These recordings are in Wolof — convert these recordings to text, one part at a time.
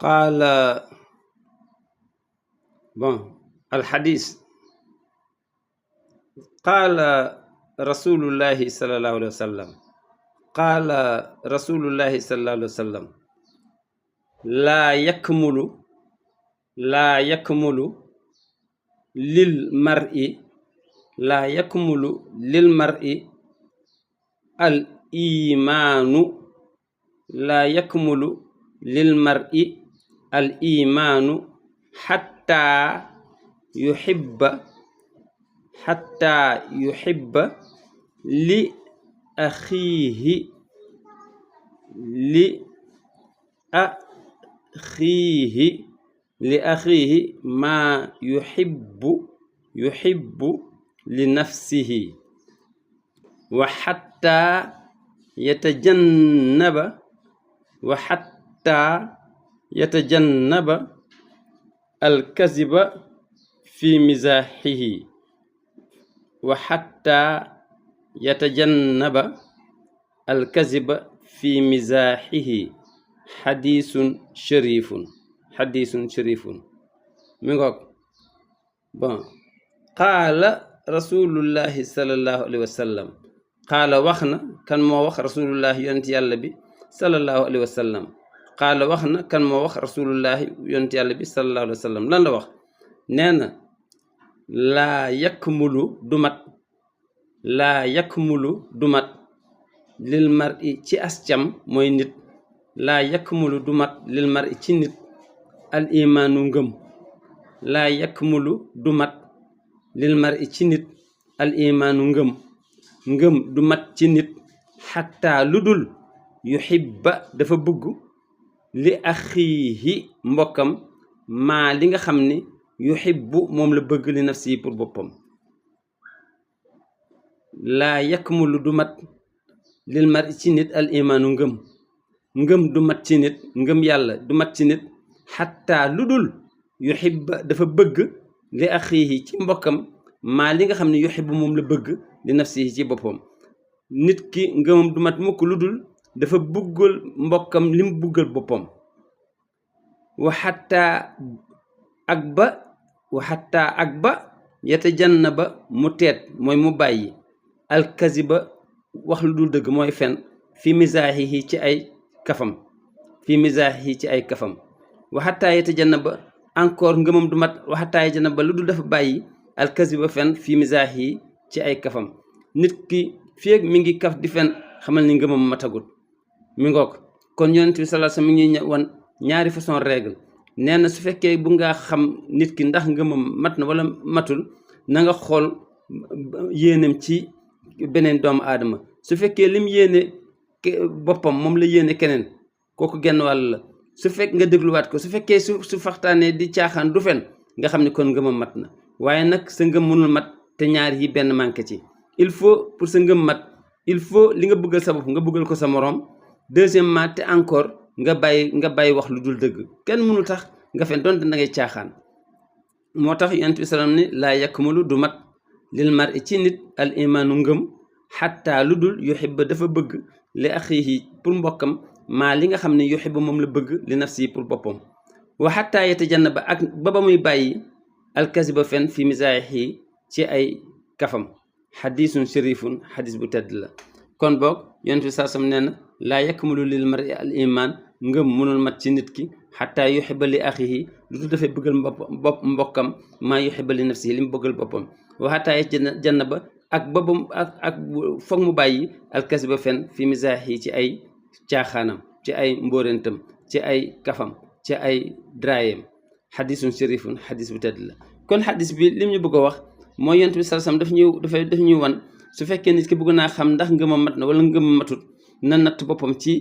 قال الحديث قال رسول الله صلى الله عليه وسلم قال رسول الله صلى الله عليه وسلم لا يكمل للمرء الإيمان لا يكمل للمرء الإيمان حتى يحب لأخيه ما يحب لنفسه وحتى يتجنب الكذب في مزاحه وحتى يتجنب الكذب في مزاحه حديث شريف ميغوك قال رسول الله صلى الله عليه وسلم قال وخنا كان مو وخ رسول الله يونت يالا بي صلى الله عليه وسلم قال وخنا كان مو وخ رسول الله يونت يالا بي صلى الله عليه وسلم لان لا وخ نينا لا يكمل دمات للمرء تي اسجام موي نيت لا يكمل دمات للمرء تي نيت الإيمان ngëm لا يكمل دمات للمرء تي نيت الإيمان ngëm du mat ci nit xatta ludul yuhibba dafa bëgg li akhihi mbokam ma li nga xamni yuhibbu mom la bëgg li nafsi pour bopam la yakmulu du mat lil mar'i ci nit al imanu ngëm du mat ci nit ngëm yàlla du mat ci nit xatta ludul yuhibba dafa bëgg li akhihi ci mbokam ma li nga xamni yuhibbu mom la bëgg li nafsi ci bopam nit ki ngëmam du mat mukk ludul dafa bëggul mbokam lim bëggal bopam wa hatta akba yatajannaba mu teet moy mu bayyi al kaziba wax lu dul deug moy fen fi mizahihi ci ay kafam wa hatta yatajannaba encore ngëmam du mat wa hatta yatajannaba lu dul dafa bayyi al kaziba fen fi mizahihi ci ay kafam nit ki fi ak mi ngi kaf di fen xamal ni ngëmam matagut mi ngok kon yonent bi sallallahu alayhi wasallam mi ngi won ñaari façon règle néna su fekke bu nga xam nit ki ndax ngëmam mat na wala matul na nga xol yéenem ci benen doom adama su fekke lim yéene bopam mom la yéene keneen koku genn wal la su fek nga déglu wat ko su fekke su faxtane di tiaxan du fen nga xam ni kon ngëmam mat na waye nak sa ngëm mënul mat te ñaar yi benn manqué ci il faut pour sa ngëm mat il faut li nga bëggal sa bopp nga bëggal ko sa morom deuxièmement te encore nga bay wax lu dul dëgg kenn mënul tax nga fen don da ngay tiaxan motax yonent bi sallam ni la yakmulu du mat lil mar'i ci nit al imanu ngëm hatta ludul yuhibba dafa bëgg li akhihi pour mbokam ma li nga xamni yuhibbu mom la bëgg li nafsi pour bopam wa hatta yatajannaba ak ba muy bayyi al kaziba fen fi mizahi ci ay kafam hadithun sharifun hadith bu tedd la kon bok yonent sassam neena la yakmulu lil mar'i al iman ngëm mënul mat ci nit ki hatta yuhibba li akhihi lu dafay bëggal mbokam ma yuhibba li nafsihi lim bëggal bopam wa hatta yatajannaba ak babam ak fokk mu bayyi al kaziba fen fi mizahi ci ay tiaxanam ci ay mborentam ci ay kafam ci ay drayem hadithun sharifun hadith bu tedd la kon hadith bi lim ñu bëgg wax moy yonent bi sallam daf ñu wan su fekkee nit ki bëgg naa xam ndax ngëmam mat na wala ngëmam matut na natt boppam ci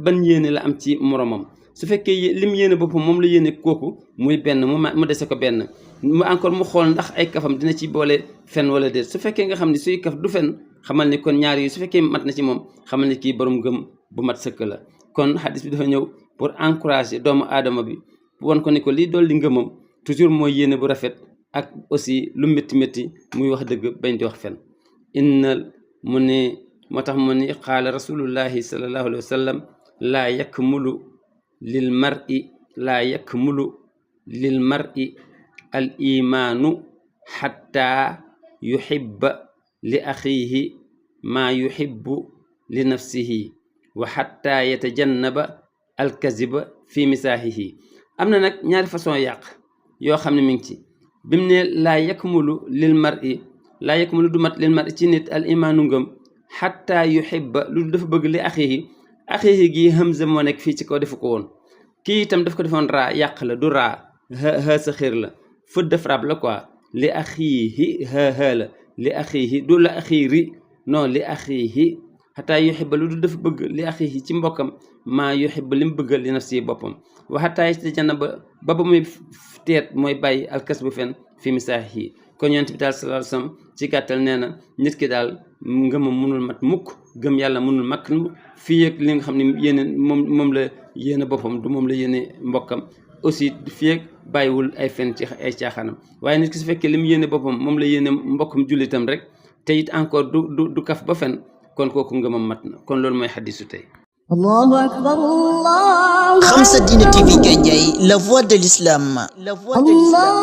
ban yéene la am ci moromam su fekkee lim yéene boppam moom la yéene kooku muy benn mu dese ko benn mu encore mu xool ndax ay kafam dina ci boole fen wala déet su fekkee nga xam ne suy kaf du fen xamal ni kon ñaar yi su fekkee mat na ci moom xamal ni kii borom gëm bu mat sëkk la kon hadis bi dafa ñëw pour encourager doomu aadama bi won ko ni ko lii dolli ngëmam toujours mooy yéene bu rafet ak aussi lu métti métti muy wax dëgg bañ di wax fen innal mu ne moo tax mu ni qaala rasulullahi sallallahu alayhi wa sallam laa yakmulu lil mar'i laa yakmulu lil mar'i al imaanu xatta yuhibba li axiihi maa yuhibbu li nafsihi wa xatta yatajannaba al kaziba fi misaahihi. am na nag ñaari façon yàq yoo xam ne mi ngi ci bi mu ne laa yakmulu lil mar'i laa yakmulu du mat lil mar'i ci nit al imaanu ngëm xatta yuhibba lu dafa bëgg li axiihi gi hamza moo nekk fii ci kaw defu ko woon. kii itam daf ko defoon raa yàq la du raa ha sa xir la fët def rab la quoi li axiihi ha la li axiihi du la axiiri non li axiihi xataa yuhibba lu dafa bëgg li axiihi ci mbokkam maa yuhibba li mu bëggal li nafsi boppam wa xataa yatajannaba ba muy teet mooy bàyyi alkas bu fen fi misaahihi. kon yonent bi daal sallallahu alayhi wasallam ci gàttal nee na nit ki daal ngëmam mënul mat mukk gëm yàlla mënul mat fii ak li nga xam ne yéene moom la yéene boppam du moom la yéene mbokkam aussi fii ak bàyyiwul ay fen ci ay caaxaanam. waaye nit ki su fekkee li mu yéene boppam moom la yéene mbokkam jullitam rek te it encore du kaf ba fen kon kooku ngëmam mat na. kon loolu mooy xadisu tey. Allahu akbar Allah. Khamsa-Dina TV Gandiaye, la voix de l'islam. La voix de l'islam.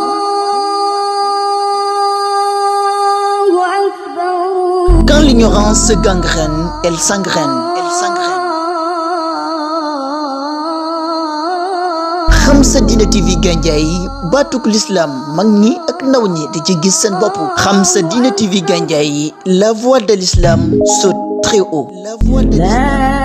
Quand l'ignorance se gangrène, elle s'engraine. Khamsa-Dina TV Gandiaye, baatuk l'islam mag ñi ak ndaw ñi di ci gis seen bopp. Khamsa-Dina TV Gandiaye, la voix de l'islam saute très haut. La voix de l'islam.